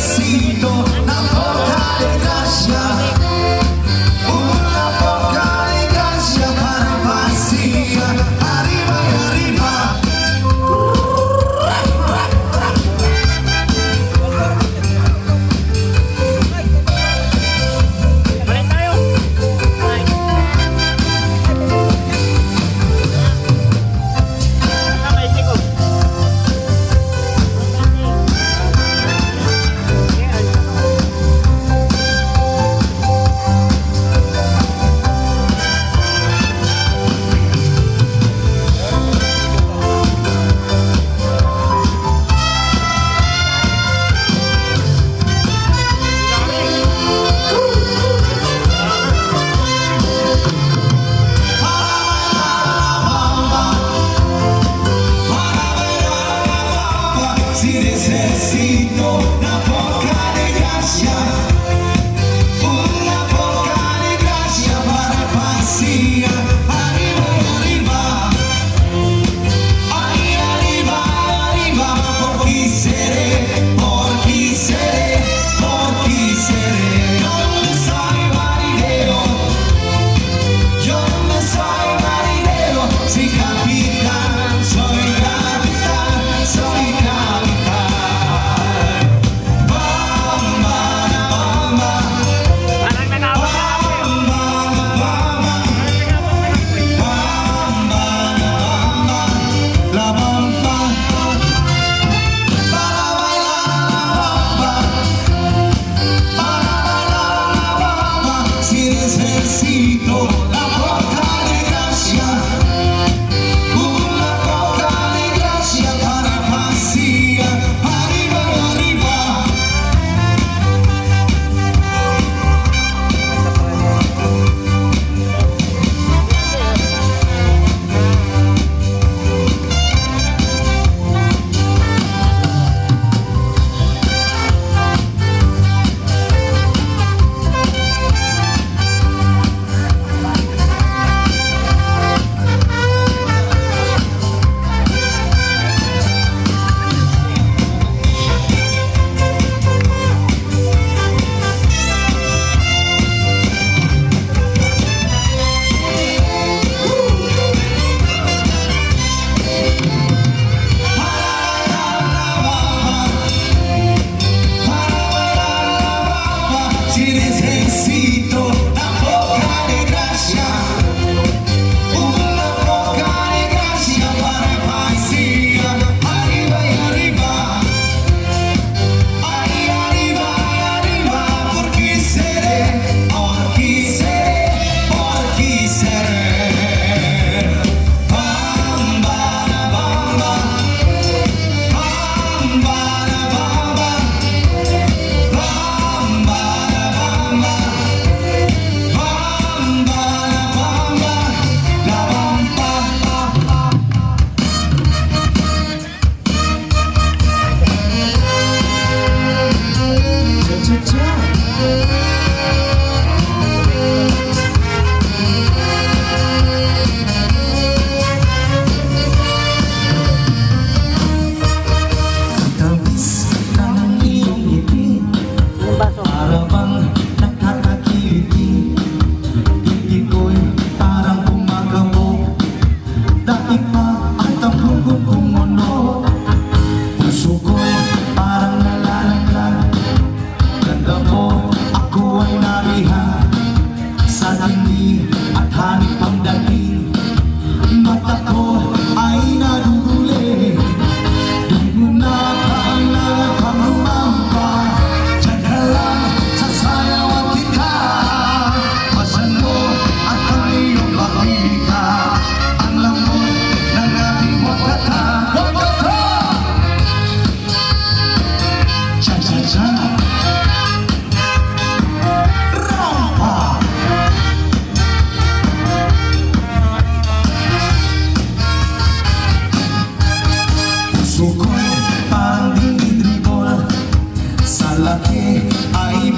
necesito una poca de gracia. Una poca de gracia para pasear. Arriba y arriba. Balik tayo. Ay. Tama, isip ko. Para bailar la bamba, si necesito una poca de gracia, una poca de gracia para pasear, arriba y arriba, ay arriba, arriba, por ti seré, por ti seré, por ti seré. Yo no soy marinero, yo no soy marinero, soy capitán, soy capitán, soy capitán. Bamba, bamba, Parang nangawa ka ako eh. bamba, bamba, bamba, bamba, la bamba. Para bailar la bamba, para bailar la bamba, si necesito la poca de gracia, una poca de gracia para pasear, arriba y arriba. Para bailar la bamba, para bailar la bamba, si necesito una poca de gracia, una poca de gracia para pasear, arriba y arriba, ay arriba y arriba, porque seré, porque seré, porque seré. Bamba, la bamba. Bamba, la bamba, bamba, la bamba, bamba, la bamba, la bamba. Cha cha cha. Tamis ng iyong ngiti, Yung baso. para bang nakakakiliti. Ngiti ko'y parang gumagamo. Daig pa at ang lungkot kumuno. Puso ko'y parang nalalaglag. Ganda mo, ako ay nabihag. Sa tindi at hanip ang dating. Mata ko ay naduduling. Di mo na kailangan pang rumampa. Diyan ka lang, sasayawan kita. Pasan mo at ang iyong makita. Ang lambot ng aking wakata. Wakata! Cha-cha-cha. Rampa! Puso ko'y parang dinidribol. Sa laki ay